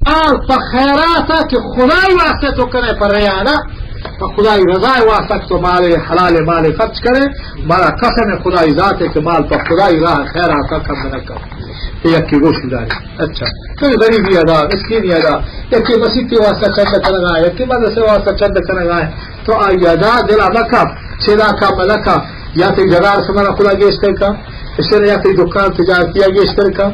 مال پہ خیرات ءَ کہ خدائی واسطہ تو کنے، پہ ریاء نہ، پہ خدائی رضا ءِ واسطہ کہ تو مال، حلال مال خرچ کنے، مارا قسم خدائی ذات ءَ کہ مال پہ خدائی راہ خیرات ءَ کم نہ کن۔ اے یکے گوش داری۔ اچھا، تو غریبی ادا، مسکینی ادا، یکے مسیتی واسطہ چند کنگا ہے، یکے مدرسے واسطہ چند کنگا ہے، تو آئی ادا دلا مکا، چیدا کم نہ کا، یا تئی جگار سمانا خدا گیشتر کا، اشرا یا تئی دکان تجارتی گیشتر کا،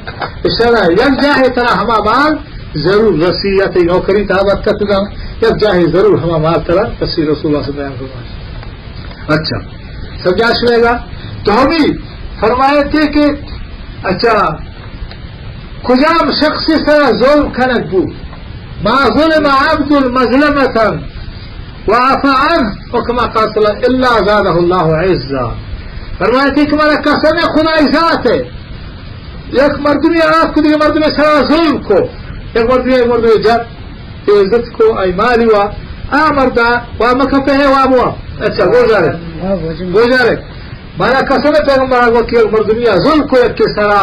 اشرا یک جاہے ترا ہما مال ضرور رسی، یا تئی نوکری تہا برکت دا، یک جاہے ضرور ہما مال ترا رسی۔ رسول اللہ صلی اللہ علیہ وسلم۔ اچھا، سمجھا شوئے گا؟ تو ہمیں فرمائے تھے کہ اچھا، کجام شخص سرا ظلم کنگ بو، ما ظلم عبد مظلمة وعفا عنه، او کما قال صلی اللہ، الا زاده اللہ عزا۔ فرمائے تھے کہ مارا قسم خدائی ذات ہے، یک مردمی آتک کو، دیگہ مردمی سرا ظلم کو، یک مردمی، یک مردمی جت، عزت کو، آئی مالی وا، آ مردا وا مکپے ہے وا موا۔ اچھا، گوزارے۔ گوزارے۔ مارا قسم پیغمبر آگو کہ یک مردمی ظلم کو یک سرا،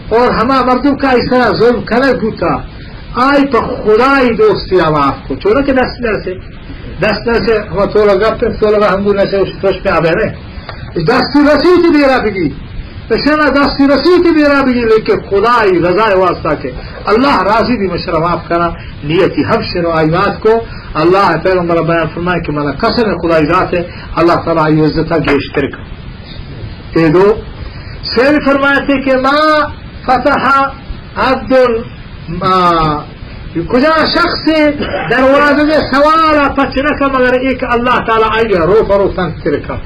اور ہما مردم کا آئی سرا ظلم کنگ بوتا، آئی پہ خدائی دوستی معاف کو۔ چونکہ دست نرسے، دست نرسے، ہما تولا گپ، تولا ہم نرسے، اس توش پہ آبے نے۔ دستی رسیت بیرا بگی، اشرا دستی رسیت بیرا بگی، لیکن خدائی رضا واسطہ کہ اللہ راضی بی، مشرا معاف کنا، نیتی ہم شنو آئی مات کو۔ اللہ پیغمبر بیان فرمائے کہ منا قسم خدائی ذات ہے، اللہ تعالی آئی عزتا گیشتر کن۔ اے دو۔ سیل فرمائے تھے کہ ما فتح عبد، ما کجا شخص دروازہ سوال پچ نہ کن مگر ایک اللہ تعالی آئی رو پرو تنگ تر کن۔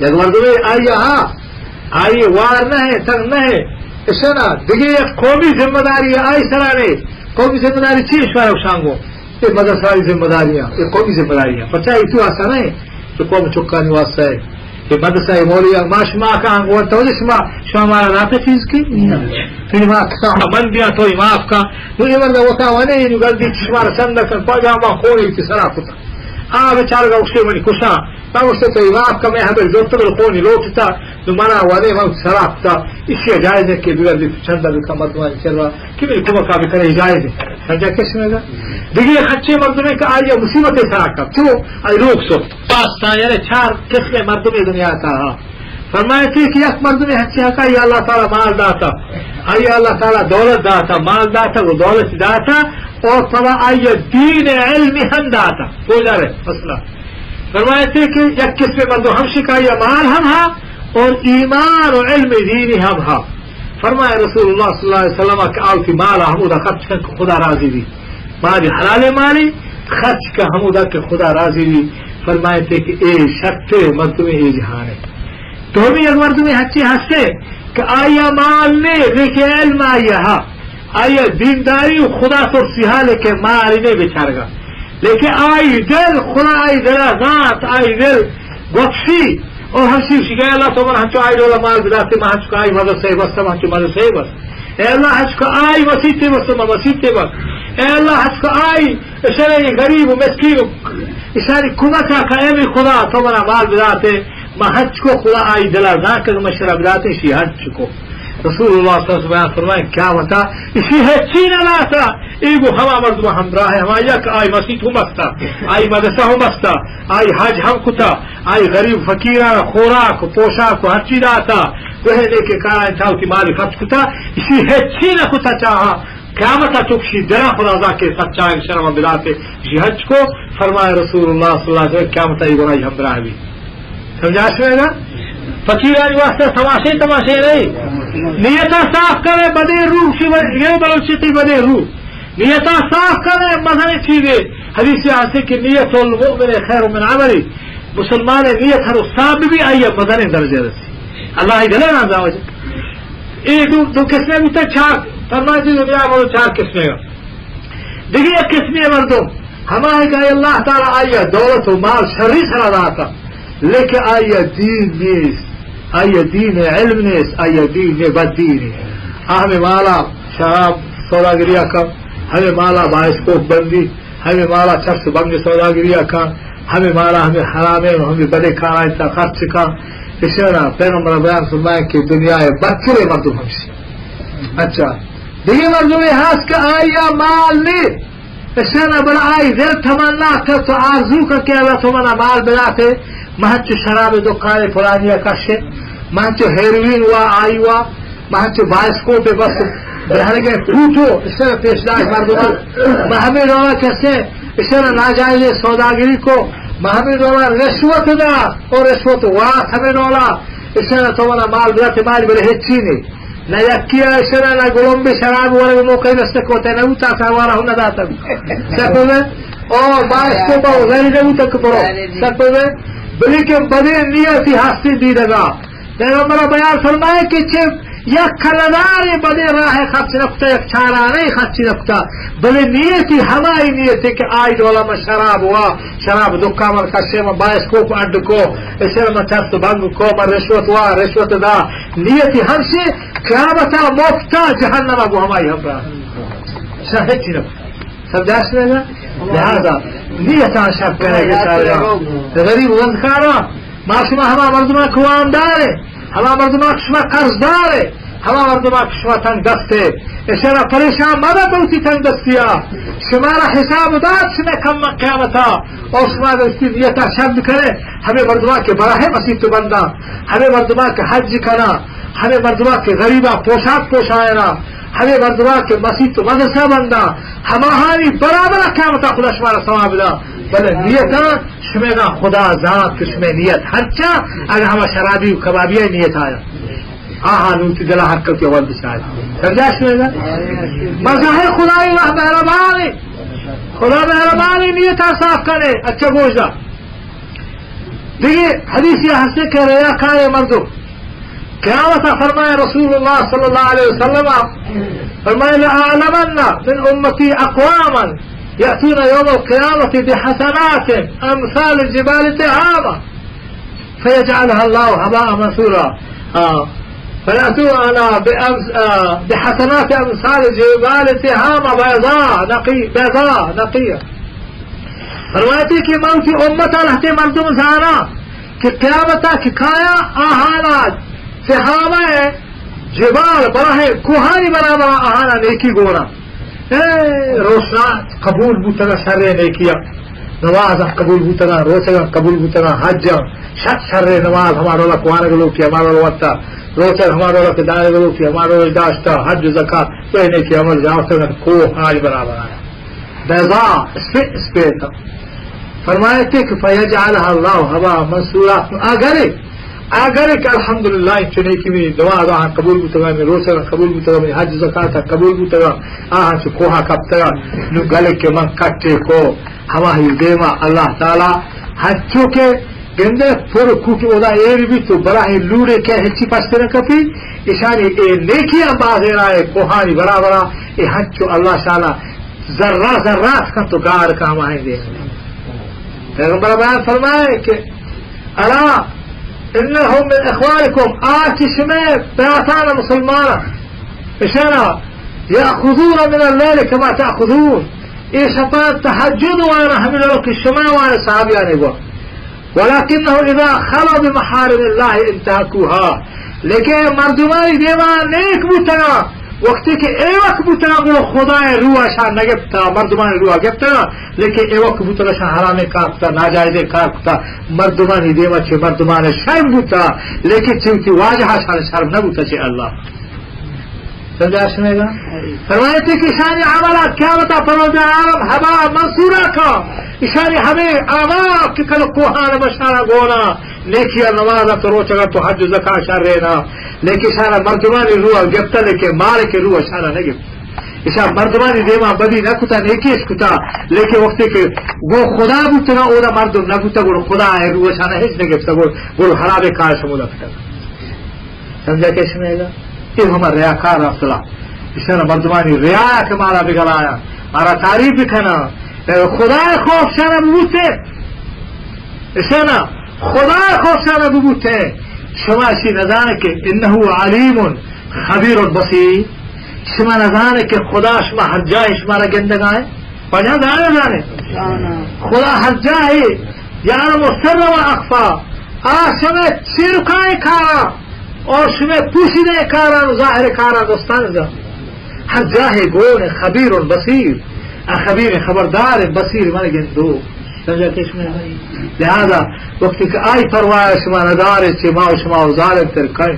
یک مردمے آئی ہا، آئی وار نہ ہے، تنگ نہ ہے، اشنا دگہ یک قومی ذمہ داری ہے، آئی سرا نے قومی ذمہ داری چی؟ اشارہ شانگو، یہ مدرسہ ذمہ داری ہے، یہ قومی ذمہ داری ہے، پچا ای تو آسا نہیں کہ قوم چکانی واسطہ ہے۔ یہ مدرسہ، یہ مولوی، ما شما کا انگو تو شما، شما مارا راتا چیز کی؟ پھر ما کتا من بیا تو معاف کا، نو یہ ورنہ وتا ونے، نو گل دی شما رسند کن، پا جا ما خونی تی سرا کتا۔ آ بیچارگا اشتے منی کشا، ما اشتے تو معاف کا، میں ہمیں زورتا بل خونی لوٹتا، نو منا ونے من سرا کتا۔ اسی جائز ہے کہ بگر دی چندہ بکا مردمانی چروا، کہ میری کمکا بکنے، جائز ہے۔ سمجھا کس میں گا؟ دیگه خچے مردمے کہ آئی مصیبت سرا کپ، چو آئی روک سو۔ پاستا یعنی چار قسم مردم دنیا تا ہا۔ فرمائے تھے کہ یک مردم ہچی حقا یا اللہ تعالی مال داتا، آئی اللہ تعالی دولت داتا، مال داتا، وہ دولت داتا، اور پدا آئی دین علم ہم داتا۔ گوزارے مسئلہ۔ فرمائے تھے کہ یک قسم مردم ہم شکا یا مال ہم ہا، اور ایمان و علم دینی ہم ہا۔ فرمائے رسول اللہ صلی اللہ علیہ وسلم کہ آوتی مال ہمودا خرچ کن کہ خدا راضی بی۔ مالی حلال مالی خرچ کن ہمودا کہ خدا راضی بی۔ فرمائے تھے کہ اے شرط مردم اے جہان ہے۔ دومی یک مردمے ہچی ہستے کہ آئی مال نے، لیکن علم آئی ہا، آئی دینداری و خدا ترسی ہا، لیکن مال نے بیچارگا۔ لیکن آئی دل، خدا آئی دلا ذات، آئی دل گوشی، اور ہمشی گوشی کہ اللہ تو من ہنچو آئی ڈولا مال بداتے، من ہنچو آئی مدرسے بستا، من ہنچو مدرسے بس۔ اے اللہ ہنچو آئی مسیتے بس، من مسیتے بس۔ اے اللہ ہنچو آئی اشرے غریب و مسکین و اشاری کمکا قائم خدا تو منا مال بداتے، من ہنچو خدا آئی دلا ذات کہ من شرا بداتے، شی ہنچو۔ رسول اللہ صلی اللہ علیہ وسلم فرمائے، قیامتا اسی ہچی نہ لاتا، ایگو ہما مردم ہمراہ ہے، ہما یک آئی مسیت ہم استا، آئی مدرسہ ہم استا، آئی حج ہم کتا، آئی غریب فقیران خوراک و پوشاک و ہر چی داتا، وہ ہے نیکے کارا انسان کی مالی خرچ کتا، اسی ہچی نہ کتا چاہا، قیامتا چکشی درا خدا ذا کے سچا شرم بلاتے، اسی حج کو۔ فرمائے رسول اللہ صلی اللہ علیہ وسلم، قیامتا ایگو آئی ہمراہ بھی۔ سمجھا شوئے گا؟ فقیرانی واسطہ تماشے، تماشے نہیں۔ نیتا صاف کرے، بدے روح شی، یہ بلوچی تی بدے روح۔ نیتا صاف کرے، مزن چیزے۔ حدیث آتے کہ نیت المؤمن خیر من عملی۔ مسلمان نیت ہر صاف بھی آئی مزن درجہ رسی۔ اللہ ہی دلے نازا وجہ۔ اے دو، دو قسمیں بوتا، چار، فرمائے دنیا میں چار قسمیں۔ دگہ یک قسمے مردم ہما کہ اللہ تعالی آئی دولت و مال شری سرا داتا، لیکن آئی دین نیست، آئی دین علم نیست، آئی دین بد دینی۔ آ ہمیں مالا شراب سوداگری کن، ہمیں مالا بائسکوپ بندی، ہمیں مالا چرس بنگ سوداگری کن، ہمیں مالا ہمیں حرامیں و ہمیں بدے کارائیں تا خرچ کن۔ اشارہ پیغمبر بیان فرمائے کہ دنیا بدتریں مردم ہمشی۔ اچھا، دگہ مردمے ہست کہ آئی ءَ مال نے، اشانا بل آئی دل تمنا کرت و آرزو کرت کہ اگاں تو منا مال بداتے، من ہنچو شراب دکانے پلانی ءَ کشے، من ہنچو ہیروین وا آئی وا، من ہنچو بائسکوپ بس برہنگیں فوٹو اشانا پیش داشت مردمان، من ہمے ڈولا کسے اشانا ناجائز سوداگری کو، من ہمے ڈولا رشوت دا اور رشوت وات ہمے ڈولا اشانا تو منا مال بداتے مال بلے ہچی نے۔ نہ یکی ءَ اشرا، نہ گلمبے شراب ورگ موقع دست کوتے نہ بوتا، سوارا ہوں نہ داتا۔ سکوے؟ او بائسکوپ ءَ غیر نہ بوتا کہ برو۔ سکوے؟ بلکہ بدے نیتی ہستی دیدگا۔ پیغمبر بیان فرمائے کہ چہ یک کلدارے بدے راہ خرچ نکتا، یک چارانہ خرچ نکتا، بلے نیتی ہمائی نیتی کہ آئی ڈولا من شراب وا، شراب دکان من کشے، من بائسکوپ اڈ کو، اشرا من چست بنگ کو، من رشوت وا، رشوت دا، نیتی ہمشی قیامتا مفتا جہنم ءَ گوں ہمائی ہمراہ۔ شر ہچی نہ۔ سمجھاش نہ؟ لہذا نیتاں شر کرے بیچارہ۔ غریب وندکارا، ما شما ہما مردماں کہ وامدارے، ہما مردماں کہ شما قرضدارے، ہما مردماں کہ شما تنگ دستے، اشارا پریشان مبے بوتی تنگ دستیا۔ شمارا حساب دات شما کم قیامتا، اور شما اگر اس کی نیتا شر کرے، ہمے مردماں کہ براہ مسیت بنداں، ہمے مردماں کہ حج کناں، ہمے مردماں کہ غریباں پوشاک پوشائنا، ہمے مردماں کہ مسیت و مدرسہ بنداں، ہماہانی برابر قیامتا خدا شمارا ثواب دا۔ بلے نیتاں شمے نا خدا زانت کہ شمے نیت ہرچا، اگر ہما شرابی و کبابی نیت آیا، آہا نون تی دلا ہر کل کے اول بچار۔ سمجھا شمے نا؟ مظاہر خدای رحم مہربانی، خدا مہربانی نیتا صاف کرے۔ اچھا گوش دا۔ دیگه حدیثی ہستے کہ ریاکار مردم قیامت فرمائے رسول اللہ صلی اللہ علیہ وسلم، فرمائے: "لأعلمن من أمتي أقواما يأتون يوم القيامة بحسنات أمثال جبال تهامة فيجعلها الله هباء منثورا." آ، فيأتون بأمس-، آ، بحسنات أمثال جبال تهامة بيضاء نقي-، بيضاء نقية. فرمائیتے کہ من وتی امت ءَ لہتے مردم زاناں کہ قیامت ءَ کہ کایاں آہانا تہامہ جبال براہ کوہانی برابر آہانا نیکی گونا۔ اے روشنا قبول بوتگا شر نیکیا، نماز قبول بوتگا، روچگا قبول بوتگا، حج شت شر نماز ہما رولا کوارگ لوٹی، ہما رولا وتا روچگ، ہما رولا کہ دارگ لوٹی، ہما رولا داشتا، حج و زکات، تو نیکی عمل جاوتگا کوہانی برابر آیا۔ بیضاء، اسپے-، اسپیت۔ فرمائیتے کہ فیجعلها الله هباء منثورا۔ اگرے، اگرے کہ الحمدللہ، چنے کہ می دعا دعا قبول بوتگا، می روزہ قبول بوتگا، می حج زکات قبول بوتگا، آہاں چو کوہا کپتگا، نو گلے کہ من کٹے کو، ہماہی دیما اللہ تعالی ہنچو کہ گندے پر کوٹ اودا ایر بی تو براہ لوڑے کہ ہچی پشت نہ کپی، اشانی اے نیکی ہم بازے رائے کوہانی برابرا، اے ہنچو اللہ تعالی ذرہ ذرہ کن تو گار کامائیں دے۔ پیغمبر بیان فرمائے کہ الا انهم من اخوانکم، آ چی شمے براتان مسلمان، اشارہ یأخذون من اللیل کما تأخذون، اے شپان تہجد وانا ہمیں لوگ کہ شما وانا صحابیانے گوا۔ ولكنه إذا خلوا بمحارم الله انتهكوها، لیکن مردمانی دیما نیک بوتگا، وقتی کہ ایوک بوتگا گڑا خدای روح اشان نگپتا، مردمانی روح گپتگا، لیکن ایوک بوتگا اشان حرام کار کتا، ناجائز کار کتا، مردمانی دیما چہ مردمان شرم بوتا، لیکن چہ وتی واجہ اشان شرم نبوتا چہ اللہ۔ سمجھا شمے گا؟ فرمائیتے کہ اشانی عملہ قیامتا پروردگار عالم ہباء منثورا کا، اشانی ہمیں اعمال کہ کل کوہان بشارا گونا، نیکی نماز تو روچگا تو حج زکات شرینا، لیکن اشارا مردمانی روح گپتا، لیکن مالک روح اشارا نگپت۔ اشان مردمانی دیما بدی نکتا، نیکی اش کتا، لیکن وقتی کہ گو خدا بوتگا، اودا مردم نبوتا، گڑا خدا اے روح اشان ہچ نگپتا، گڑا، گڑا خراب کار شمودا کتا۔ سمجھا کہ شمے گا؟ اے ہما ریاکار اصلا۔ اشانا مردمانی ریا کہ مارا بگلایا، مارا تعریف بکنا۔ اے خدا خوف شانا ببوتے۔ اشانا خدا خوف شانا ببوتے۔ شما اشی نزانے کہ انه علیم خبیر بصیر۔ شما نزانے کہ خدا شما ہر جاہ شما را گندگا ہے۔ پجا زانے زانے۔ خدا ہر جاہ ہے۔ یعلم السر و اخفی۔ آ شمے چیرکائیں کارا اور شمے پوشیدہ کارا و ظاہر کارا دوستان زا۔ ہر جاہے گون خبیر بصیر، آ خبیر خبردار، بصیر من گندو۔ سمجھا کہ شما؟ لہذا وقتی کہ آئی پرواہ شما ندارے، چہ ما و شما و ظالم تر کئے؟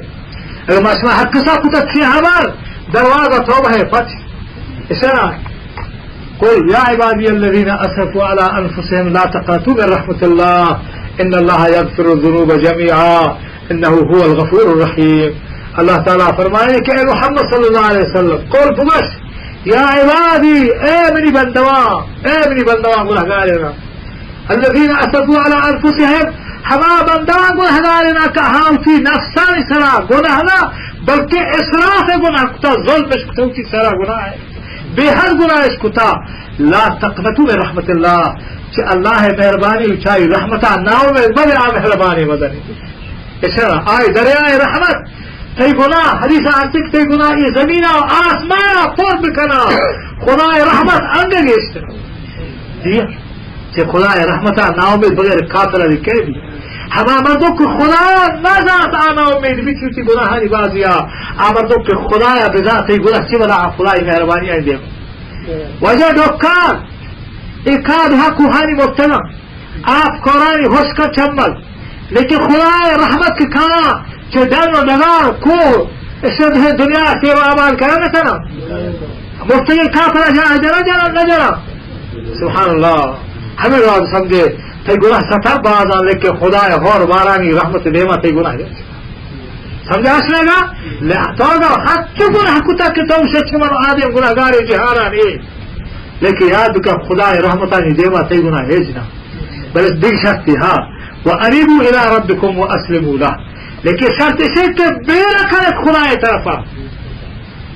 اگر ما شما حق سا کتا چی ہمار دروازہ توبہ ہے پچ۔ اشرا، قل یا عبادی الذین اسرفوا علی انفسهم لا تقنطوا من رحمت اللہ ان اللہ یغفر الذنوب جمیعا انه هو الغفور الرحیم۔ اللہ تعالی فرمائے کہ اے محمد صلی اللہ علیہ وسلم، قل بگوش، یا عبادی، اے منی بندواں، اے منی بندواں گناہگارینا، الذین اسرفوا علی انفسهم، ہما بندواں گناہگارینا کہ آہاں وتی نفسانی سرا گناہ نہ، بلکہ اسراف گناہ کتا، ظلمش کتا، وتی سرا گناہ ہے، بے حد گناہش کتا، لا تقنطوا من رحمت اللہ، چہ اللہ مہربانی و چائی رحمتا ناامید مبے، آ مہربانی مدنی۔ اشرا، آئی دریائے رحمت، تئی گناہ، حدیث آتک، تئی گناہ یہ زمین و آسمان پر بکنا، خدائے رحمت انگہ گیشتر۔ دیا، چہ خدائے رحمتا ناامید بغیر کافر علی کہہ بھی۔ ہما مردم کہ خدا نزانت آ ناامید بھی چوتی گناہانی بازیا، آ مردم کہ خدایا بزانت، تئی گناہ چی بلا، خدای مہربانی آئی دیم۔ واجہ ڈوکار، اے کاد ہا کوہانی مبتلا، آپ کورانی ہشکا چمل، لیکن خدای رحمت کہ کانا چہ ڈن و ڈگار کو، اشد ہے دنیا سیوا آباد کرا نہ کنا۔ مفتگی کافر جا جرا جرا نہ جرا۔ سبحان اللہ۔ ہمیں راز سمجھے، تئی گناہ ستا بازا، لیکن خدای ہور بارانی رحمت دیما تئی گناہ جا۔ سمجھا شنا؟ لہذا تو اگر ہچ گناہ کتا کہ تو شچ من آدم گناہگارے جہانا نہیں۔ لیکن یاد بکن خدای رحمتانی دیما تئی گناہ ہیچ نہ۔ بلے دیگہ شرطی ہا، و انیبوا الی ربکم و اسلموا له۔ لیکن شرط اسے کہ بے رکھنے خدای طرفا۔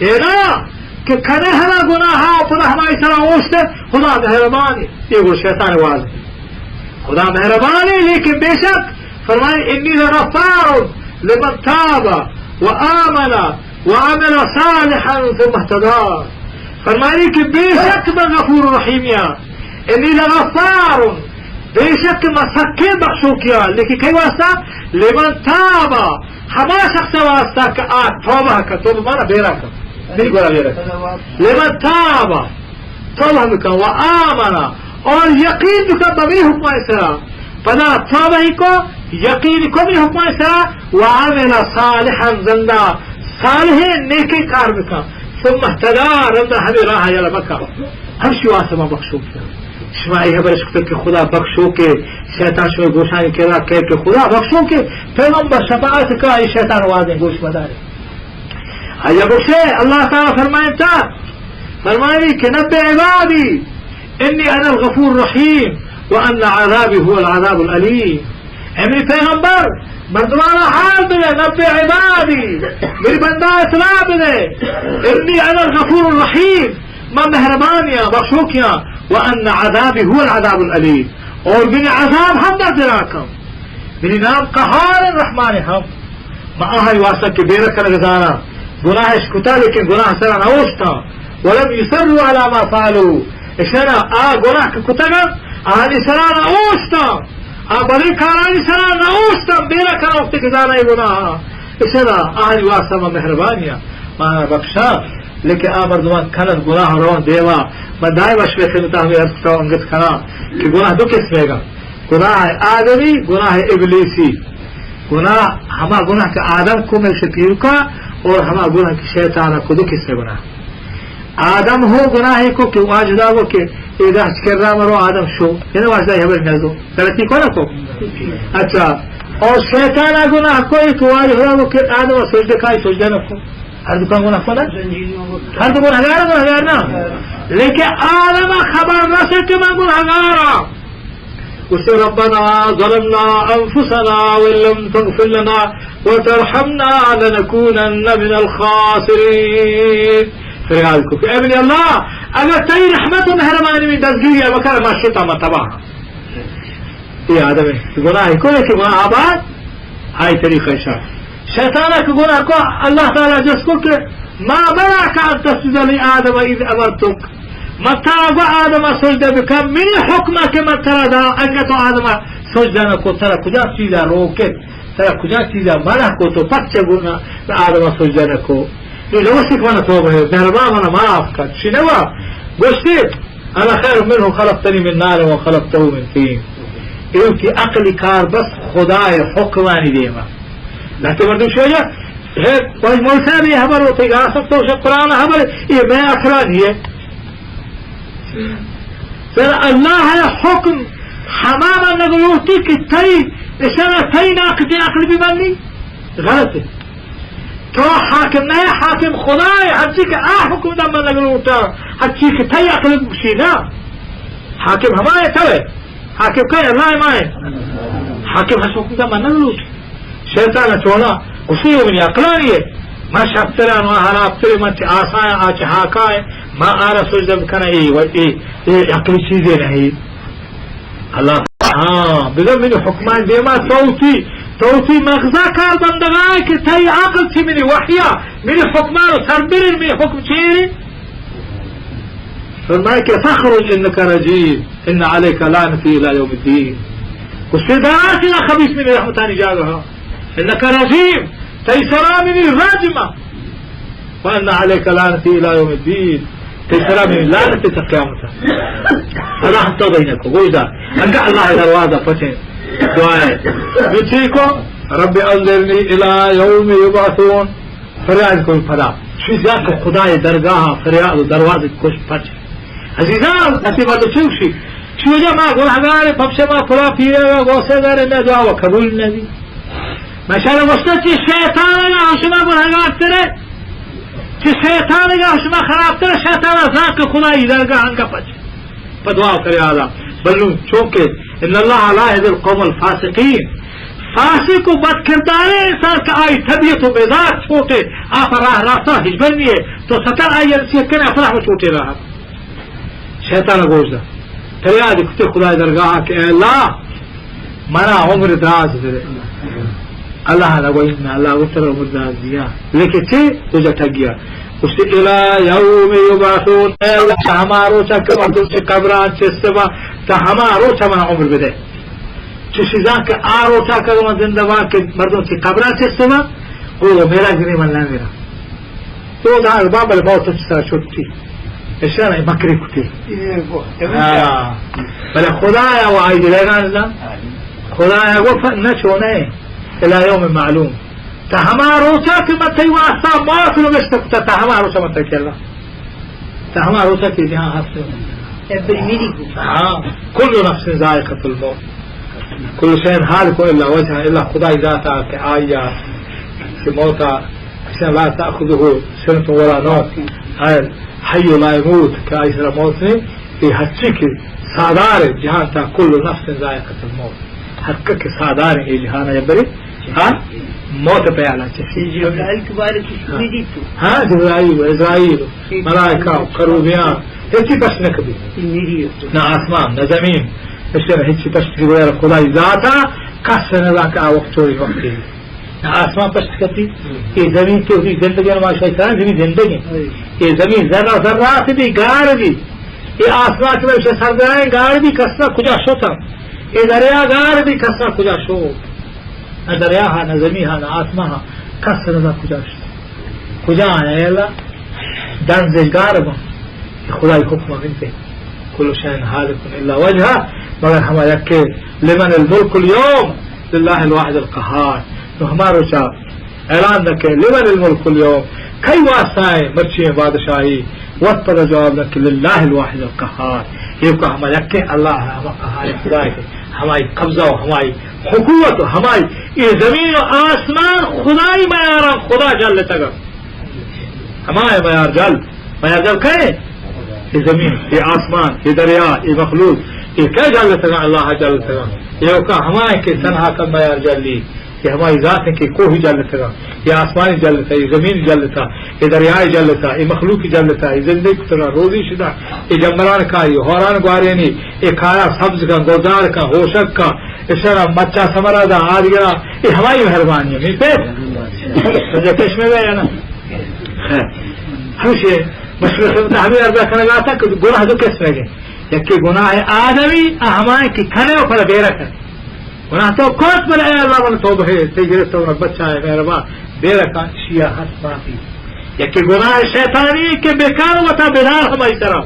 اے نا کہ کنے ہما گناہا پدا ہمائی سرا اوشتے، خدا مہربانی، یہ گو شیطان واز۔ خدا مہربانی، لیکن بے شک فرمائے، انی لغفار لمن تاب و آمن و عمل صالحا ثم اهتدی۔ فرمائے کہ بے شک من غفور رحیمیا، انی لغفار، بے شک من سکیں بخشوکیا، لیکن کئی واسطہ؟ لمن تاب، ہما شخص واسطہ کہ آ توبہ کا، توبہ مانا بیرا کا، دل گورا بیرا کا۔ لمن تاب، توبہ بکن، و آمن، اور یقین بکن بمی حکمہ سرا۔ پدا توبہ کو، یقین کو بمی حکمہ سرا، و عمل صالحا، زندہ صالح نیکیں کار بکن، ثم اهتدی، رندا ہمیں راہ یلا بکن۔ ہر شو آسما بخشو کیا۔ شما یہ خبر شکتے کہ خدا بخشو کہ شیطان شما گوشانی کرا کہ، کہ خدا بخشو کہ پیغمبر شفاعت کا، یہ شیطان وعدے گوش بدارے۔ آیا گوشے، اللہ تعالی فرمائنتا، فرمائنی کہ نبئ عبادی انی انا الغفور الرحیم وان عذابی هو العذاب الالیم۔ اے منی پیغمبر، مردمانا حال بدے، نبئ عبادی، منی بندہ اطلاع بدے، انی انا الغفور الرحیم، من مہربانیاں، بخشوکیاں، وان عذابی هو العذاب الالیم، اور منی عذاب ہم دردناکم۔ منی نام قہار رحمان ہم۔ ما آہانی واسطہ کہ بے رکھنگ زانا، گناہش کتا لیکن گناہ سرا نہ اوشتا، ولم یصروا علی ما فعلوا، اشارہ آ گناہ کہ کتگا آہانی سرا نہ اوشتا، آ بدیں کارانی سرا نہ اوشتا، بے رکھنگ وقت کہ زانا یہ گناہ، اشارہ آہانی واسطہ ما مہربانیاں، ما بخشا، لیکن آ مردمان کنن گناہ روان دیما، من دائم اشبہ خدمتا ہمیں عرض کتا انگت کنا کہ گناہ دو قسم ہے گا، گناہ آدمی، گناہ ابلیسی۔ گناہ، ہما گناہ کہ آدم کو مئے پیرکا، اور ہما گناہ کہ شیطان کو، دو قسم گناہ۔ آدم ہو گناہ کو کہ واجدا کو کہ اے گاہ کرا مرو آدم شو، یعنی واجدا یہ بر نہ دو، غلطی کو نہ کو۔ اچھا، اور شیطان گناہ کو کہ واجدا کو کہ آدم سجدہ کائی، سجدہ نہ کو۔ ہر دکان گناہ کو نا؟ ہر دکان ہزار، گناہگار نا؟ لیکن آدم خبر رسے کہ من گناہگارا۔ گوشتے، ربنا ظلمنا انفسنا وان لم تغفر لنا وترحمنا لنکونن من الخاسرین۔ فریاد کو کہ اے منی اللہ، اگر تئی رحمت و مہربانی میں دستگیری ہے، بکر ما شتا ما تباہ۔ یہ آدم ہے، گناہ کو کہ گناہ آباد، آئی طریقہ شاہ۔ شیطان کہ گناہ کو، اللہ تعالی جس کو کہ ما منعک ان تسجد لآدم اذ امرتک، من ترا گو آدم سجدہ بکن، منی حکم کہ من ترا دا، انگا تو آدم سجدہ نہ کو، ترا کجا چیزا روکت، ترا کجا چیزا منع کو، تو پس چہ گناہ آدم سجدہ نہ کو؟ اے نہ گوشتی کہ من توبہ ہے، مہربان من معاف کن، چی نہ وا؟ گوشتی، انا خیر منه خلقتنی من نار و خلقته من طین۔ اے وتی عقلی کار بس خدای حکمانی دیما۔ لہتے مردم شوجا، ہے، کوئی مول صاحب یہ خبر ہوتے گا، سب تو شب قرآن خبر، یہ میں عقلانی ہے۔ سر اللہ ہے حکم ہما من نگلوٹی کہ تئی، اشارہ تئی ناقد عقل بھی منی، غلط ہے۔ تو حاکم نہ، حاکم خدا ہے، ہرچی کہ آ حکم دا من نگلوٹا، ہرچی کہ تئی عقل بکشی نا۔ حاکم ہما ہے تو ہے، حاکم کئے؟ اللہ ہے، ما ہے۔ حاکم ہر حکم دا من نگلوٹی۔ شیطان چونا، اسی ہو منی عقلانی ہے۔ ما شرتران، ما حرابتر، من چہ آسان، آ چہ حاکا ہے۔ ما آرا سجدہ بکنا، اے و-، اے، اے عقلی چیزے نہیں۔ اللہ، ہاں، بزن منی حکمان دیما توتی، توتی مغزا کار بندگا ہے کہ تئی عقل چی منی وحیا، منی حکمان و سربرین، منی حکم چیری۔ فرمائے کہ فخرج انک رجیم، ان علیک لعنتی الی یوم الدین۔ گوشتے دار چہ خبیث منی رحمتانی جاگہا۔ انک رجیم، تئی سرا منی رجم، وان علیک لعنتی الی یوم الدین، تئی سرا منی لعنت تا قیامت۔ اللہ ہم توبہ نہ کو، گوش دار۔ انگا اللہ دروازہ پچے۔ دعا ہے۔ جو چی کو، رب انظرنی الی یوم یبعثون۔ فریاد کن پدا۔ چیزا کہ خدای درگاہ فریاد و دروازہ کش پچ۔ عزیزان، اسی بات چوشی۔ چوجا ما گناہگار، پپشے ما پلا پیرے، غوثے دارے، میں دعا و قبول نہ دی۔ ماشاءاللہ، واسطہ چی شیطان اگا شما گناہگار ترے، چی شیطان اگا شما خراب ترے، شیطان ذاک خدای درگاہ انگا پچ۔ پہ دعا کرے آلا۔ بلو چونکہ ان اللہ لا یهدی القوم الفاسقین، فاسق و بدکرداریں انسان کہ آئی طبیعت و مزاج چھوٹے، آپ راہ راستہ ہچبر نہیں ہے، تو ستر آئی نصیحت کنے اپنا ہم چھوٹے راہ۔ شیطان گوش دا، فریاد کتے خدای درگاہ کہ اے اللہ، منا عمر دراز بدے۔ اللہ نہ گوئی، نہ، اللہ وتر عمر دراز دیا۔ لیکن چے؟ تو جا ٹگیا۔ اس الی یوم یبعثون، اے اللہ، ہما روچا کہ مردم چہ قبران چست با، تا ہما روچا منا عمر بدے۔ چو شیزان کہ آ روچا کہ من زندہ با کہ مردم چہ قبران چست با، او میرا گنے من نہ میرا۔ تو دا بابل موت سرا چھٹی۔ اشارہ مکری کتی۔ ہاں۔ بلے خدایا و آئی دلگان زن۔ خدایا گو ف-، نہ چونے۔ الی یوم معلوم۔ تا ہما روچا کہ من تئی واسطہ موت نبشتہ کتا، تا ہما روچا من تئی کلا۔ تا ہما روچا کہ جہاں ہست۔ ہاں۔ کل نفس ذائقۃ الموت۔ کل شیء ھالک الا وجهه، الا خدای ذاتا کہ آیا کہ موتا، اشیا لا تأخذه سنة ولا نوم، اے حی لا یموت کہ آئی سرا موت نے، اے ہرچی کہ ساہدار جہان تا، کل نفس ذائقۃ الموت، ہر کس کہ ساہدار اے جہان یا برے، ہاں، موت پیالا چشی۔ جبرائیل کے بارے کچھ بھی دی تو؟ ہاں، جبرائیل، اسرائیل، ملائکہ، کروبیان، ہچی پش نہ کبی۔ نہ آسمان، نہ زمین، اشیا ہچی پش نہ کبی، خدای ذاتا کس نہ ذاتا وقت چوری وقتی۔ آسمان پشت کپی، اے زمین کہ وتی زندگی ما شاہی سرا زمین زندگی۔ اے زمین ذرہ ذرہ سے بھی گار بھی۔ اے آسمان کہ وتی سر درائیں گار بھی کسا کجا شوتا۔ اے دریا گار بھی کسا کجا شو۔ نہ دریا ہا، نہ زمین ہا، نہ آسمان ہا، کس نہ کجا شو۔ کجا ہے اللہ؟ دنز گار با۔ خدای حکم من تے۔ کل شیء ھالک الا وجهه، مگر ہما یکے، لمن الملک الیوم، للہ الواحد القہار۔ نو ہما روچا اعلان دکے، لمن الملک الیوم، کئی واسطہ ہے مرچی بادشاہی؟ وت پدا جواب دکے، للہ الواحد القہار۔ ایوکا ہما یکے اللہ، ہما قہار خدا ہے، ہمائی قبضہ و ہمائی حکومت و ہمائی، اے زمین و آسمان خدائی میارا، خدا جل تگا۔ ہمائے میار جل، میار جل کئے؟ اے زمین، اے آسمان، اے دریا، اے مخلوق، اے کئے جل تگا؟ اللہ جل تگا۔ ایوکا ہمائے کہ تنہا کن میار جلی، کہ ہمائی ذات ہے کہ کوہ جل تگا، اے آسمان جل تا، اے زمین جل تا، اے دریا جل تا، اے مخلوق جل تا، اے زندگی تگا، روزی شدا، اے جمران کاری، ہوران گوارینی، اے کارا سبز کن، گلدار کن، ہوشک کن، اشارا مچا سمرا دا، آدگرا، اے ہمائی مہربانی ہے، مین پہ؟ سمجھا کش میں گیا نا؟ ہمیشہ مشورہ سے ہمیں عرض کرنا تھا کہ گناہ دو قسم ہے۔ یکی گناہ آدمی، ہمائیں کہ کھنے و پر بیرہ کھنے۔ گناہ تو کوت بلے، اے اللہ من توبہ ہے، تی گرفت و بچا ہے، مہربان، بیرہ کھن شیعہ ہست باقی۔ یکے گناہ شیطانی کہ بکن وتا بدار ہمائی طرف۔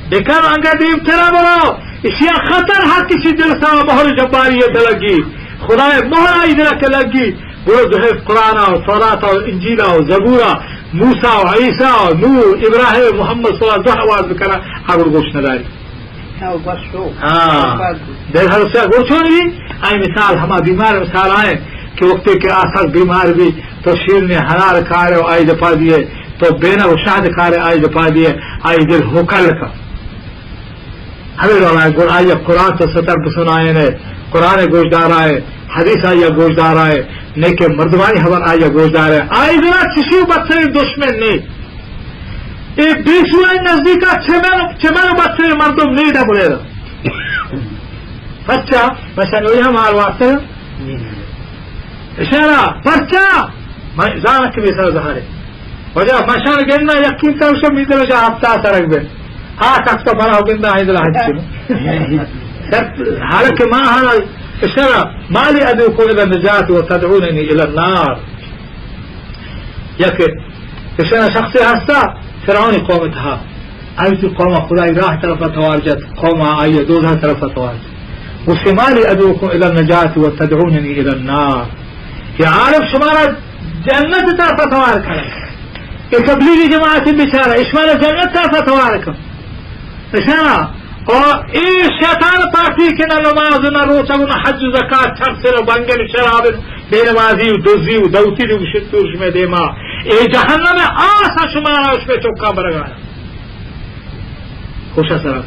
بکن انگا دیمترا برو۔ اشیا خطر ہر کسی دل سا مہر جباری لگی۔ خدائے مہر آئی دل کہ لگی۔ برو دو حرف قرآن و تورات و انجیل و زبور، موسی و عیسی و نوح، ابراہیم، محمد صلی اللہ علیہ وسلم، دو آواز بکنا، آگڑ گوش نداری۔ ہاں، بس شو۔ ہاں۔ بس۔ در حال سے گوشو نہیں، آئی مثال ہما بیمار مثال آئے کہ وقتی کہ آسک بیمار بھی تو شیر نے ہنار کارے و آئی دپا دیے، تو بینا و شہد کارے آئی دپا دیے، آئی دل ہوکل کا۔ ہمیں روایت گوڑ آئی قرآن تو ستر بسنائے نے، قرآن گوش دارائے، حدیث آئی گوش دارائے، نیکہ مردمانی خبر آئی گوش دارائے۔ آئی دلا چشی بچے دشمن نہیں۔ اے بیسوئے نزدیکا چہ من، چہ من بدتریں مردم نیدا بلیرا۔ پرچا؟ مشان وہی ہم حال واسطہ۔ اشارہ، پرچا؟ من زانت کہ بیسا زہرے۔ وجہ مشان گندنا یقین تا شو میدل جا ہفتہ سرک بے۔ آ تخت پر ہو گندا ایدل حج۔ حالانکہ ما حال اشارہ، ما لی ادعوکم الی النجاة و تدعوننی الی النار۔ یک ایشاں شخصے ہستا، فرعون قوم تہا۔ آئی وتی قوم خدای راہ طرف توار جت، قوم آئی دوزہ طرف توار جت۔ گوشت، ما لی ادعوکم الی النجاة و تدعوننی الی النار۔ یا عالم شمارا جنت طرف توار کرا۔ اے تبلیغی جماعت بیچارہ، اشمارا جنت طرف توار کن۔ اشاں، او اے شیطان پارٹی کہ نہ نماز، نہ روچہ، نہ حج و زکات، چر سر و بنگل شراب، بے نمازی و دزی و دوتی دی گشت تور شمے دیما۔ اے جہنم آسا شمارا شمے چکا برگایا۔ خوشا سرا۔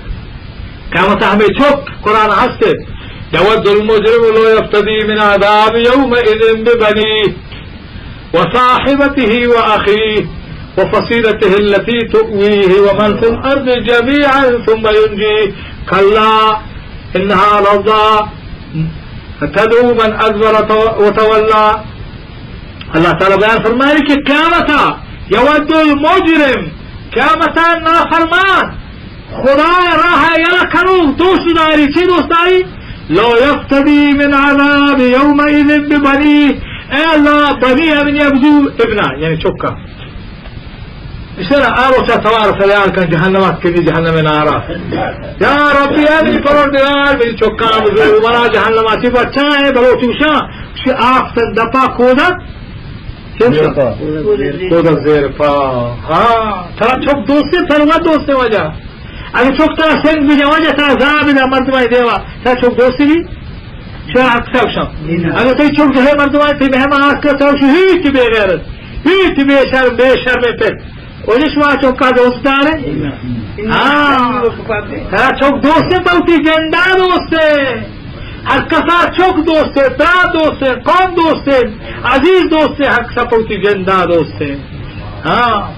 قیامت ہمیں چک قرآن ہستے۔ یود المجرم لو یفتدی من عذاب یومئذ ببنیہ۔ وصاحبته وأخيه وفصيلته التي تؤويه ومن في الأرض جميعا ثم ينجيه كلا إنها لظى تدعو من أدبر وتولى۔ اللہ تعالی بیان فرمائے کہ قیامتا یود المجرم، قیامتا نافرمان، خدا راہ یلہ کنوک دوست داری، چی دوست داری؟ لو یفتدی من عذاب یومئذ ببنیہ، اے اللہ، بنی ابن یبزو ابنا، یعنی چکا۔ اشرا آ روچا توار فریاد کن جہنم ات کنی جہنم نارا۔ یا ربی، اے منی پروردگار، منی چکا بزو، منا جہنم آتی بچائیں، بلوچ گوشاں، شی آخت دپا کودا، چے گوشاں؟ زیر پا۔ کودا زیر پا۔ ہاں، ترا چک دوستے، ترا دوستے وجہ۔ اگہ چک ترا سنگ بجا وجہ ترا زا بدا مردمانی دیوا، ترا چک دوستی بی؟ چرا حق تاو شم؟ اگہ تئی چک جہے مردمانی تی مہما آس کر تاو شو ہیچ بے غیرت، ہیچ بے شرم، بے شرم پہ۔ وجہ شما چکا دوست دارے؟ ہاں۔ ترا چک دوستے، بلوچی جندا دوستے۔ ہر کسا چک دوستے، برات دوستے، قوم دوستے، عزیز دوستے، ہر کسا پہ وتی جندا دوستے۔ ہاں،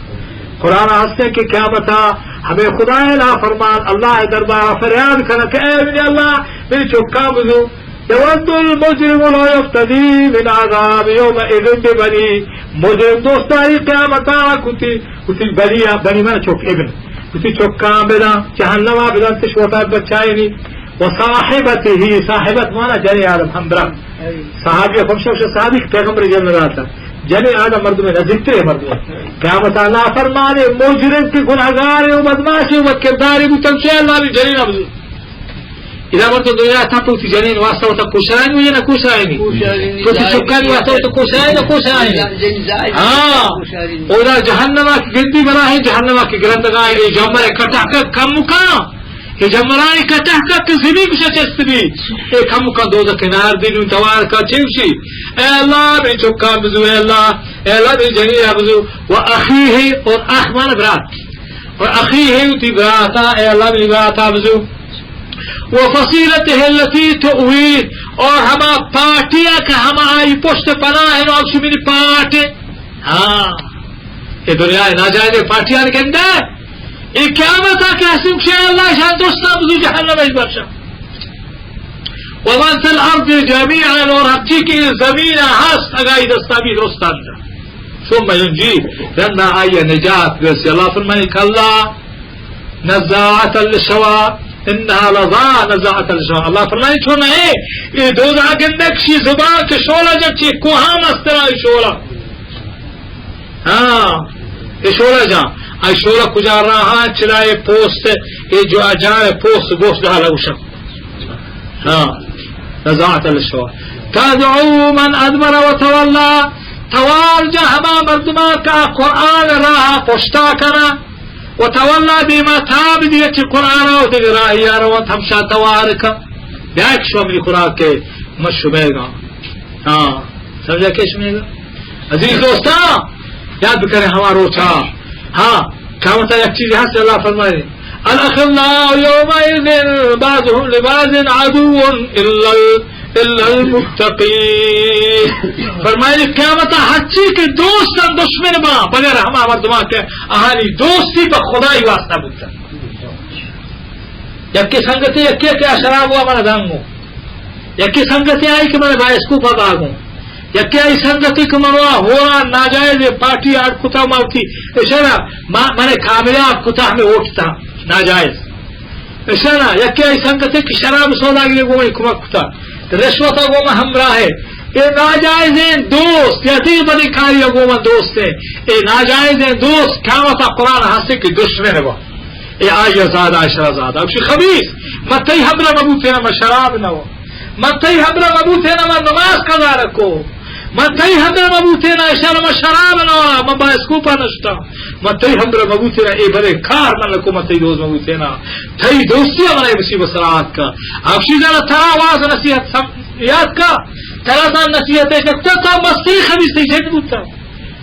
قرآن ہستے کہ قیامتا ہمیں خدائے نافرمان اللہ دربارا فریاد کنا کہ اے منی اللہ، منی چکا بزو۔ یود المجرم لو یفتدی من عذاب یومئذ ببنیہ۔ مجرم دوست داری قیامتا کتی، کتی بنی، بنی من چک ابن۔ کتی چکاں بداں، جہنما بداں، تش وتا بچائینی۔ و صاحبته، صاحبت مانا جنی آدم ہمبرا۔ صحابی، ہمشہ صحابی کہ پیغمبر جنت داتا۔ جنی آدم مردم نزدیکترے مردم۔ قیامتا نافرمانے، مجرم کہ گناہگارے و بدماشے و بدکردارے بوتن، چے اللہ بھی جنی نبزو۔ ادا مردم دنیا تھا پہ وتی جنین واسطہ وتا کوشرائیں وجہ نہ کوشرائیں۔ کوشرائیں۔ پہ وتی چکانی واسطہ وتا کوشرائیں نہ کوشرائیں۔ جن زائد ہاں۔ کوشرائیں۔ اودا جہنما کہ گندی براہیں، جہنما کہ گرندگاہیں، اے جمر کٹہکا کمکا، اے جمرانی کٹہکا کہ زمین گشا چست بی، اے کمکا دوزخ نار دی نوں توار کا چوشی۔ اے اللہ، منی چکا بزو، اے اللہ، اے اللہ، منی جنین بزو، و اخیہ، اور اخ مانا برات، اور اخیہ، وتی براتا، اے اللہ، منی براتا بزو۔ و فصیلته التی تؤویہ، اور ہما پارٹیا کہ ہما آئی پشت پناہ ہے، نو ہمشی منی پارٹ ہے۔ ہاں، اے دنیا ناجائز پارٹیاں گندے، اے قیامتا کہ ہستیں کہ اللہ شان دوستا بزو جہنم اش بخشا۔ و من فی الارض جمیعا، اور ہرچی کہ زمین ہست اگاں آئی دستا بی درستان۔ ثم ینجی، رندا آئی نجات برسی۔ اللہ فرمائے، کلا نزاعة للشوی، انها لظی نزاعة للشوی۔ اللہ فرمائے، چون ہے، اے دوزہ گندگ شی زبان کہ شولا جب چی کوہاں مسترا شولا۔ ہاں، اے شولا جان، اے شولا کجا راہا چرائے پوست، اے جو جان پوست گوشت ڈالا گوشم۔ ہاں، نزاعت الشوا۔ تدعو من ادبر و تولا، توار جا ہما مردما کہ قرآن راہ پشتا کنا، و تولا دیما تاب دیئے چہ قرآن و دگہ راہی آروت ہمشا توار کن۔ بیا کہ شما منی خوراک کے من شمیگا۔ ہاں، سمجھا کہ شمیگا؟ عزیز دوستاں، یاد بکنیں ہما روچا۔ ہاں، قیامتا یک چیزے ہست، اللہ فرمائے، الاخلاء یومئذ بعضهم لبعض عدو الا ال-، الا المتقین۔ فرمائے، قیامتا ہرچی کہ دوستاں دشمن با، بغیر ہما مردماں کہ آہانی دوستی پہ خدائی واسطہ بوتا۔ یکے سنگتے، یکے کہ آ شراب وا من دنگو، یکے سنگتے آئی کہ من بائسکوپا باگو، یکے آئی سنگتے کہ من وا ہورا ناجائز پارٹی آڑ کتا، ما وتی اشارہ ما، من کامیاب کتا ہمیں ووٹ تا ناجائز۔ اشارہ یکے آئی سنگتے کہ شراب سوداگری گو من کمک کتا، رشوتا گو من ہمراہ ہے۔ اے ناجائزیں دوست، یا تی بدی کاری گو من دوست ہے۔ اے ناجائزیں دوست قیامتا قرآن ہستے کہ دشمن با۔ اے آئی زادہ، اشرا زادہ۔ ہمشی خبیث، من تئی ہمرا مبوتینا من شراب نہ و۔ من تئی ہمرا مبوتینا من نماز قضا نہ کو۔ من تئی ہمرا مبوتینا اشرا من شراب نہ و، من بائسکوپا نشتا۔ من تئی ہمرا مبوتینا اے بلے کار من نہ کو، من تئی دوست مبوتینا۔ تئی دوستی ہمرا اے مصیبت سرا آتکا۔ ہمشی زادہ ترا واز نصیحت سم-، یاد کا۔ ترا زان نصیحت ہے کہ تا، تا مستری خبیث تئی جند بوتا۔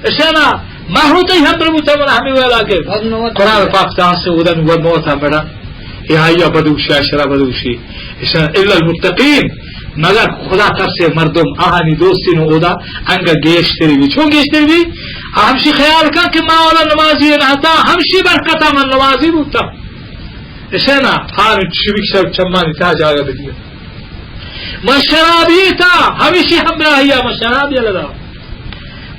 اشانا ما ہوں تئی ہمبر بوتا، من ہمیں ویلا گرد۔ قرآن پاک تاں سے اودن و موتا مڑا۔ اے آیا بدوشی، اشرا بدوشی۔ اشانا الا المتقین، مگر خدا ترسیں مردم، آہانی دوستی نو اودا انگا گیشتری بی۔ چون گیشتری بی؟ آ ہمشی خیال کن کہ ما اولا نمازی نہ تا، ہمشی برکتا من نمازی بوتا۔ اشانا آن چوبیس شب چمانی تا جاگہ بدیا۔ من شرابی تا، ہمشی ہمراہیا من شرابی لگا۔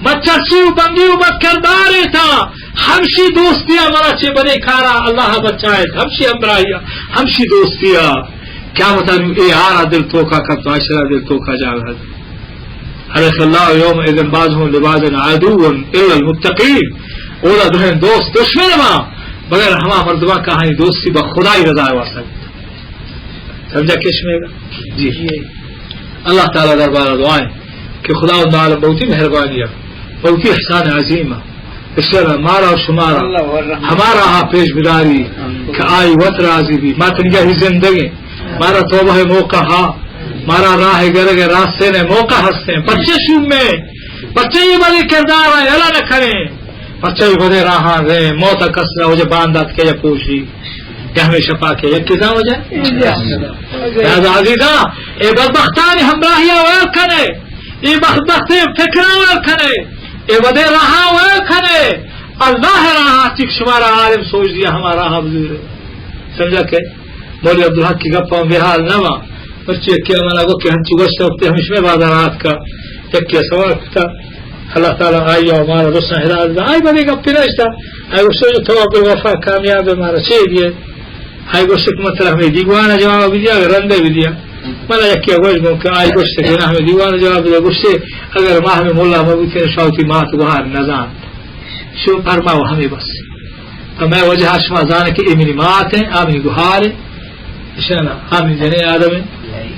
من چرسی و بنگی و بدکردارے تا، ہمشی دوستیا منا چہ بدیں کارا اللہ بچائے، ہمشی ہمراہیا، ہمشی دوستیا۔ قیامتا نو اے آرا دل توکا کت، معاشرہ دل توکا جاگہ۔ الاخلاء یومئذ بعضهم لبعض عدو الا المتقین۔ اولا دوہیں دوست دشمن ما، مگر ہما مردماں کہ آہانی دوستی با خدائی رضا واسطہ۔ سمجھا کش میں گا؟ جی۔ اللہ تعالی دربار دعائیں کہ خداوند عالم بہتی مہربانی ہے، بہتی احسان عظیم ہے۔ اشرا مارا و شمارا ہمارا ہا پیش بداری کہ آئی وت راضی بی۔ ما تنگا ہی زندگیں، مارا توبہ موقع ہا، مارا راہ گرگ راستین موقع ہستیں۔ پرچہ شومیں، پرچہ یہ بلے کردار یلا نہ کریں۔ پرچہ اے بدیں راہاں رئے، موت ء کس را وجہ باندات کہ یا پوشی، یا ہمیشہ پاکے، یک کسا وجہ؟ لہذا عزیزاں، اے بدبختانی ہمراہی ء ویل کنے، اے بدبختیں فکراں ویل کنے، اے بدیں راہاں ویل کنے۔ اللہ ء راہ چک شمارا عالم سوچ دیا، ہما راہ بزورے۔ سمجھا کہ؟ مولوی عبدالحق کی گپاں بے حال نہ وا۔ پرچے کہ منا گو کہ ہنچو گوشت وقت ہمیش میں بازار آت کا، یک کے سوال کتا، اللہ تعالی آئی او مارا دوستاں ہدایت دا۔ آئی بدے گپ نہ اشتا۔ آئی گوشت جو تو عبدالغفار کامیاب ہے، مارا چے دیے؟ آئی گوشت کہ مطلب ہمیں دیوان جواب بھی دیا، رندے بھی دیا۔ منا یک کے گوشت گو کہ آئی گوشت کہ نہ ہمیں دیوان جواب دیا۔ گوشت اگر ما ہمیں مولا مبوتے شاوتی مات گوہار نزان۔ شو فرماو ہمیں بس۔ تو میں وجہ شما زانے کہ اے منی مات ہیں، آ منی گہار ہیں۔ اشانا، آ منی جنے آدم ہیں۔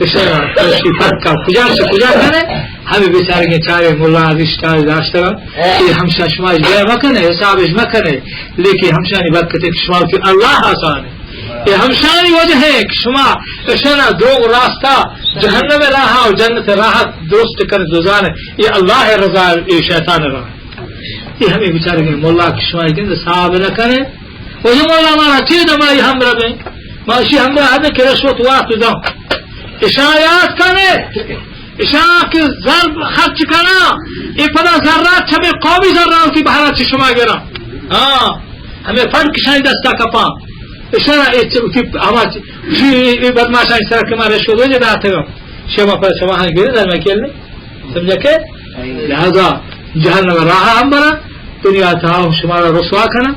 اشانا، اشی فرق کا کجا سے کجا کرے؟ ہمیں بیچارے کے چارے مولا رشتہ داشتگا۔ اے ہمشا شما اش بیا مکنے، حساب اش مکنے۔ لیکن ہمشانی برکت ہے کہ شما کہ اللہ آسان ہے۔ اے ہمشانی وجہ ہے کہ شما اشانا دو راستہ جہنم راہ اور جنت راہ درست کر دو زانے۔ اے اللہ رضا، اے شیطان راہ۔ اے ہمے بیچارگیں مولا کہ شما گند صاحب نہ کرے۔ و یہ مولا مارا چی دمائی ہمراہ بیں؟ ما اشی ہمراہ ہمیں کہ رشوت وارت داں۔ اشاں یاد کنے، اشاں کہ زر خرچ کنا، اے پدا زرات چمے قومی زرات کی بہرا چی شما گرا۔ ہاں، ہمیں فنڈ کشائی دستا کپاں۔ اشاں اے چ-، اے آواز، اے بدماشاں اس طرح کہ ما رشوت وجہ داتے گا۔ شما پر شما ہاں گرے در میں کیل نہیں۔ سمجھا کہ؟ لہذا جہنم راہ ہم برا، دنیا تہا ہم شمارا رسوا کنا۔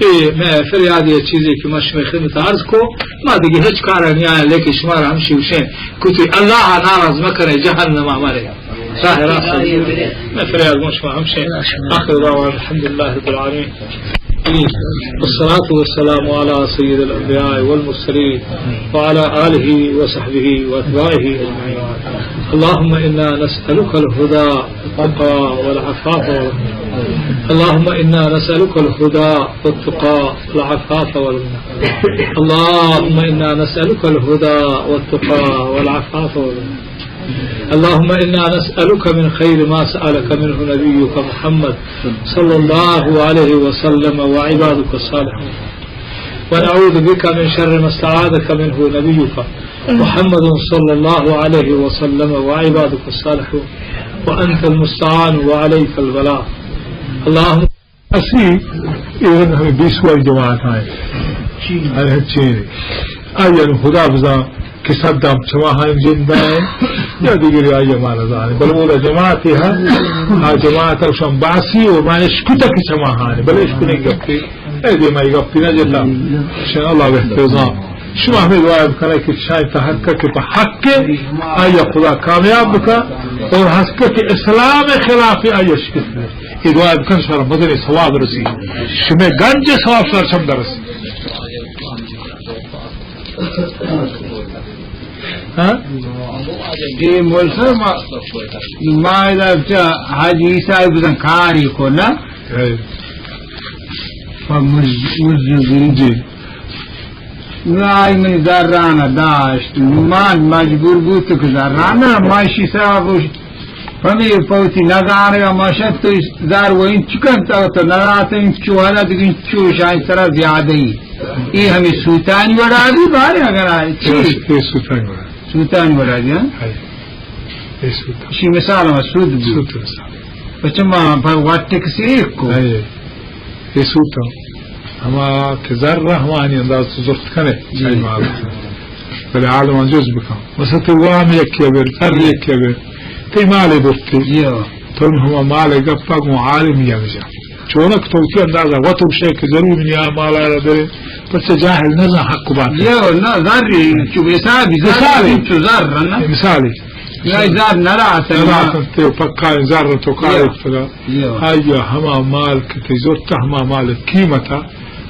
اے میں فریاد یہ چیزے کہ میں شما خدمت عرض کو، ما دیگه ہچ کارا نہیں آیا، لیکن شمارا ہمشی ہوشیں کتی اللہ ناراض مکنے، جہنم ہمارے۔ ظاہر است۔ میں فریاد گوں شما ہمشیں۔ آخر دعوانا الحمدللہ رب العالمین۔ والصلاة والسلام على سيد الأنبياء والمرسلين وعلى آله وصحبه وأتباعه أجمعين۔ اللهم إنا نسألك الهدى والتقى والعفاف والغنى۔ اللهم إنا نسألك الهدى والتقى والعفاف والغنى۔ اللهم إنا نسألك الهدى والتقى والعفاف والغنى۔ اللهم إنا نسألك من خير ما سألك منه نبيك محمد صلى الله عليه وسلم وعبادك الصالحون، ونعوذ بك من شر ما استعاذك منه نبيك محمد صلى الله عليه وسلم وعبادك الصالحون، وأنت المستعان وعليك البلاغ۔ اللهم اسی ایرن ہمیں بیس والی جماعت آئے۔ ارے چین۔ آئی انو خدا بزان کہ صدام چماہانی جند آئے یا دیگری آئی مانا زانے۔ بل اودا جماعت ہے، آ جماعت اوشان باسی و ما اشکتا کہ چماہانی، بل اشکنے گپی، اے دیما گپی نہ جتا۔ شان اللہ بہتر زان۔ شما ہمیں دعا بکنے کہ شاید تحقق کہ پہ حق آئی خدا کامیاب بکا اور حق کہ اسلام خلاف آئی شکست دے۔ اے دعا بکن شما مزنیں ثواب رسی، شمے گنج ثواب شما چم درسی۔ ہاں؟ اے مولوی صاحب، ما، ما ادا چا حاجی عیسیٰ بزن کاری کو نا؟ اے۔ پا مز-، مز-، جی۔ نو آئی منی زرانا داشت، نو من مجبور بوت کہ زرانا ما اشی سرا گوشت، ہمے پوتی نزانگا ما شت تو زر و انچ کنت، تو نرات انچو حالا دیگه انچو شاید سرا زیادہ ہی۔ اے ہمیں سوتانی وڑا بھی بارے اگر آئے چی؟ اے سوتانی وڑا۔ سوتانی وڑا بھی، ہاں؟ ہاں۔ اے سوت۔ اشی مثال ہم سود بھی۔ سوت مثال۔ پچہ ما پر وقت کسی ایک کو۔ ہاں، اے۔ اے سوت ہم۔ ہما کہ زر ہمانی انداز تو زرت کنے، جی۔ چاہی مال۔ بلے عالم جز بکن۔ مثلا تو وام یکی ابر، زر یکی ابر۔ تی مال برتی۔ جی۔ تو ہما مال گپا گوں عالم یا بجا۔ چونک تو تی اندازہ وت و شے کہ ضرور منی آ مال آ را درے، پرچہ جاہل نہ زان حق و باطل۔ یہ نہ زر چو حسابی، زر مثالی۔ چو زر نہ۔ مثالی۔ یا زر نہ رات، نہ رات تے پکا زر تو کار یا۔ اتگا۔ یا۔ آیا ہما مال کہ تی زرتا ہما مال قیمتا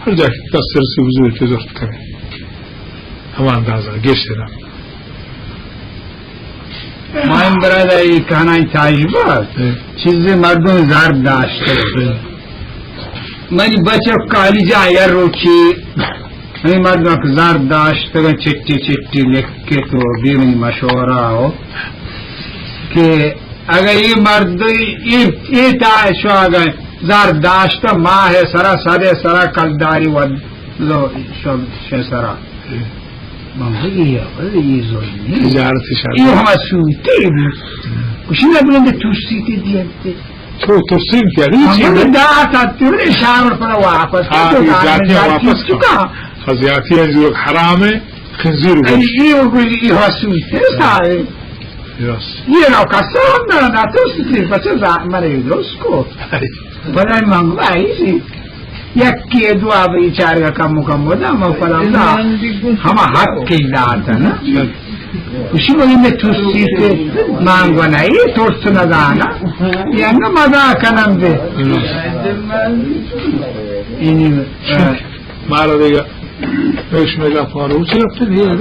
ہر جا کہ دست رسی بزور تی زرت کنے۔ ہما اندازہ گیشتر۔ ما این برادر ای کہنائی تاجبہ، اے۔ چیزے مردم زر داشت۔ اے۔ منی بچک کالی جا یا روچی، ہمیں مردم کہ زر داشت، چٹی چٹی لکھ کے تو بے منی مشورہ ہو کہ اگر یہ مرد، یہ، یہ تا شو اگر زر داشت، ماہ سرا، سر سرا کلداری ود لو شو، شو سرا۔ من گوشت، اے، اے ظلمی۔ تجارت شر۔ اے ہما سوتے بو۔ گوشی نہ بلند ترسیتے دیتے۔ تو ترسیم کیا؟ ہم دا تا تیرے شاور پر واپس۔ ہاں، تو یہ دار جاتی میں واپس چکا۔ ہاں، زیاتی ہے، جو حرام ہے، خنزیر ہو۔ اے، اے، اے ہما سوتے سارے۔ یس۔ یہ نو کسر ہم نہ، نہ ترسیتے، بچہ دا مرے درست کو۔ بلے من گوشت، یکی دعا بیچارگا کم کم بدا، ما فلان دا، ہما حق کی داتا نا۔ اشی ولی میں ترسیتے، مانگو نا، یہ ترس نہ دانا، یہ نہ مزا کنم دے۔ اینی، آ، مارا دیگا، پیش میں گا پارو، چلتے دیگا۔